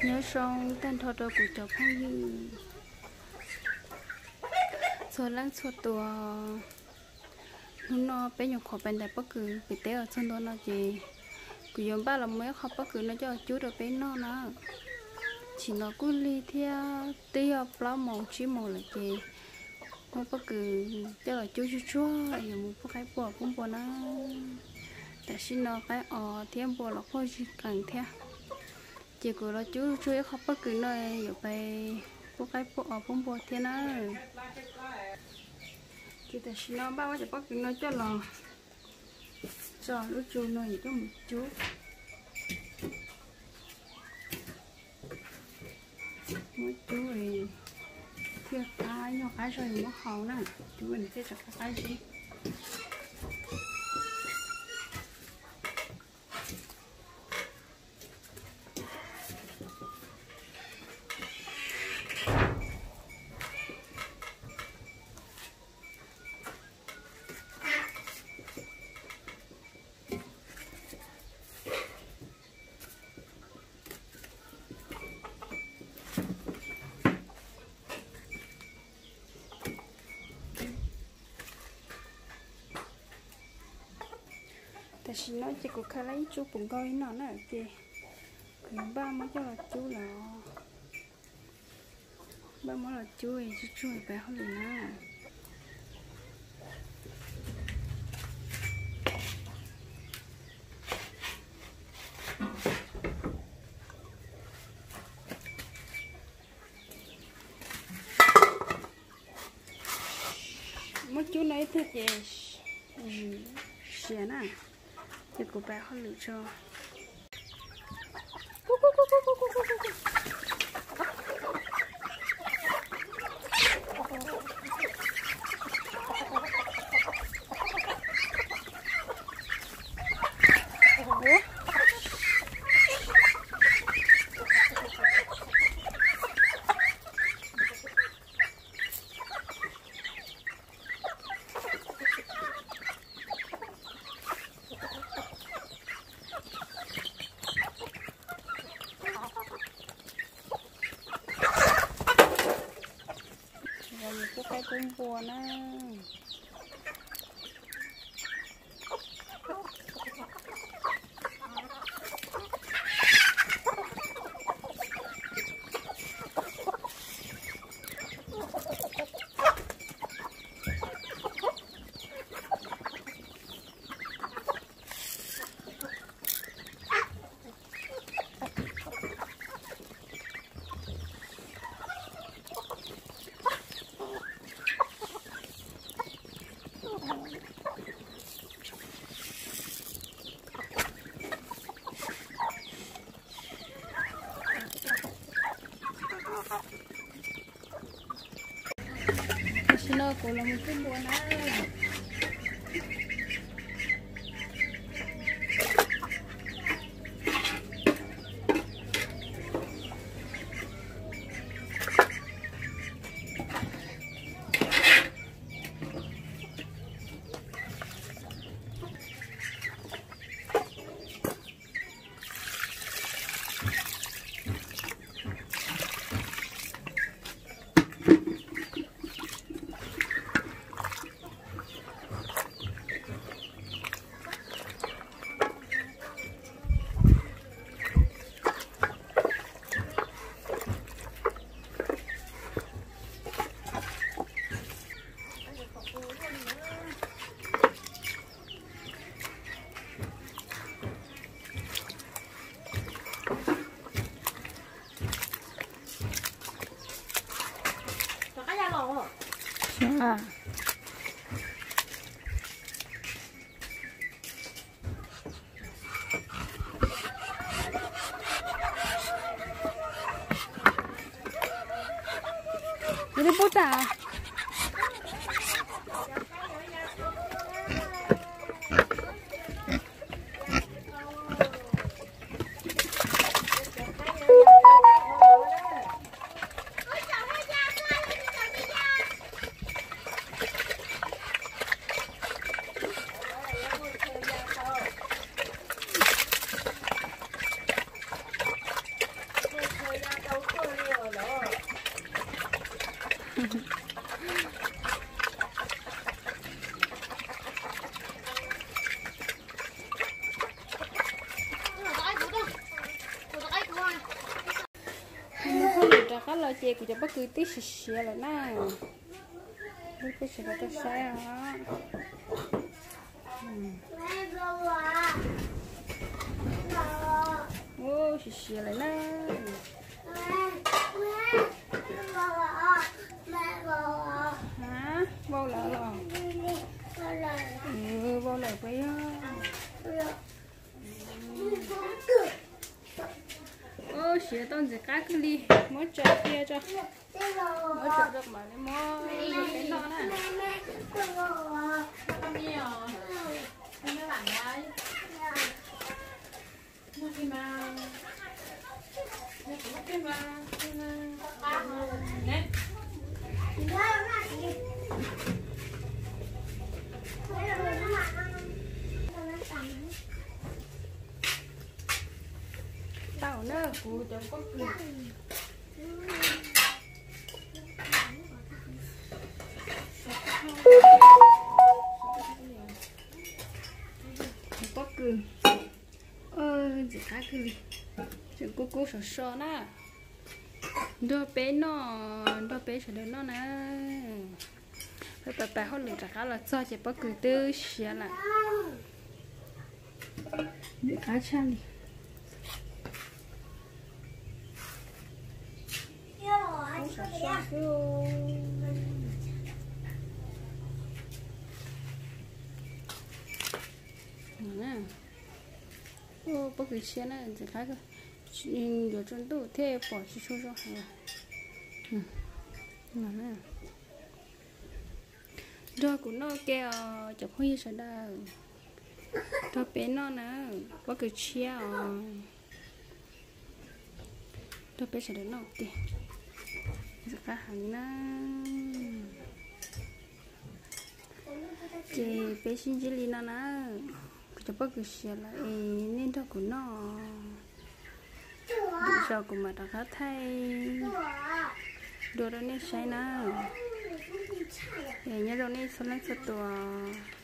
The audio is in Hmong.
Nyob zoo tag nrho rau kuv cov phooj ywg txhua leej txhua tus. Hnub no peb nyuam qhuav pais ntais pob kws pem teb os, txog ntua no ces kuv yuav npaj los muab ib qho pob kws no coj los cub rau peb noj na. Tsim no kuj lig thiab twb yog plaub moos tsib moos lawm ces muab pob kws coj los cub tsuag tsuag yuav mus pub qaib pub os pub npua na. Tam sim no qaib os thiab npua los quaj zig qees thiab, ces kuv los cub tsuag ib qho pob kws no yuav pais pub qaib pub os pub npua thiab na. Ces tam sim no npaj muab cov pob kws no coj los tso lub tsu no yuav coj mus cub. Muab cub thiaj qab, yog qab zog yuav muab hau na, cub nws thiaj tso qab qab zib. Tam sim no ces kuv khaws tau ib tsuj pus nkauj li no na, ces kuv npaj muab coj los cub los, npaj muab los cub tsuag tsuag peb hauj lwm na. Muab cub no ib teg ces siav na, ces kuv pab hauj lwm tso. Pub qaib pub npua na. Tam sim no kuv los mus pub npua na. Ua li pub tas. Hnub rov qab los ces kuv cov pob kws twb siav siav lawm na. Lub peb sawv daws tau saib os. Ub, siav siav lawm na. Vau lawm los? Vau lawm puas yog? Ub, siav tau ntxim qab kawg li. Muab tso cia tso. Muab tso rau mam li muab rau peb noj na. Tau na, kuv cov pob kws. Cov pob kws ntxim qab kawg li, tseem kub kub sov so na. Nrog peb noj, nrog peb sawv daws noj na. Peb pas pas hauj lwm rov qab los txog ces pob kws twb siav lawm. Ntxim qab tshaj li. Pob kws tshiab na, ntxim qab, yuav tsaus ntuj thiaj pom tsis tshua zoo heev. Nrog kuv noj ke os cov phooj ywg sawv daws. Nrog peb noj na, pob kws tshiab os. Nrog peb sawv daws noj ke, ntxim qab heev li na. Ces peb sib ntsib li no na. Kuv cov pob kws siav lawm es nej nrog kuv noj. Lwm zaus kuv mam rov qab thaij dua rau nej saib na. Es nyob zoo nej txhua leej txhua tus.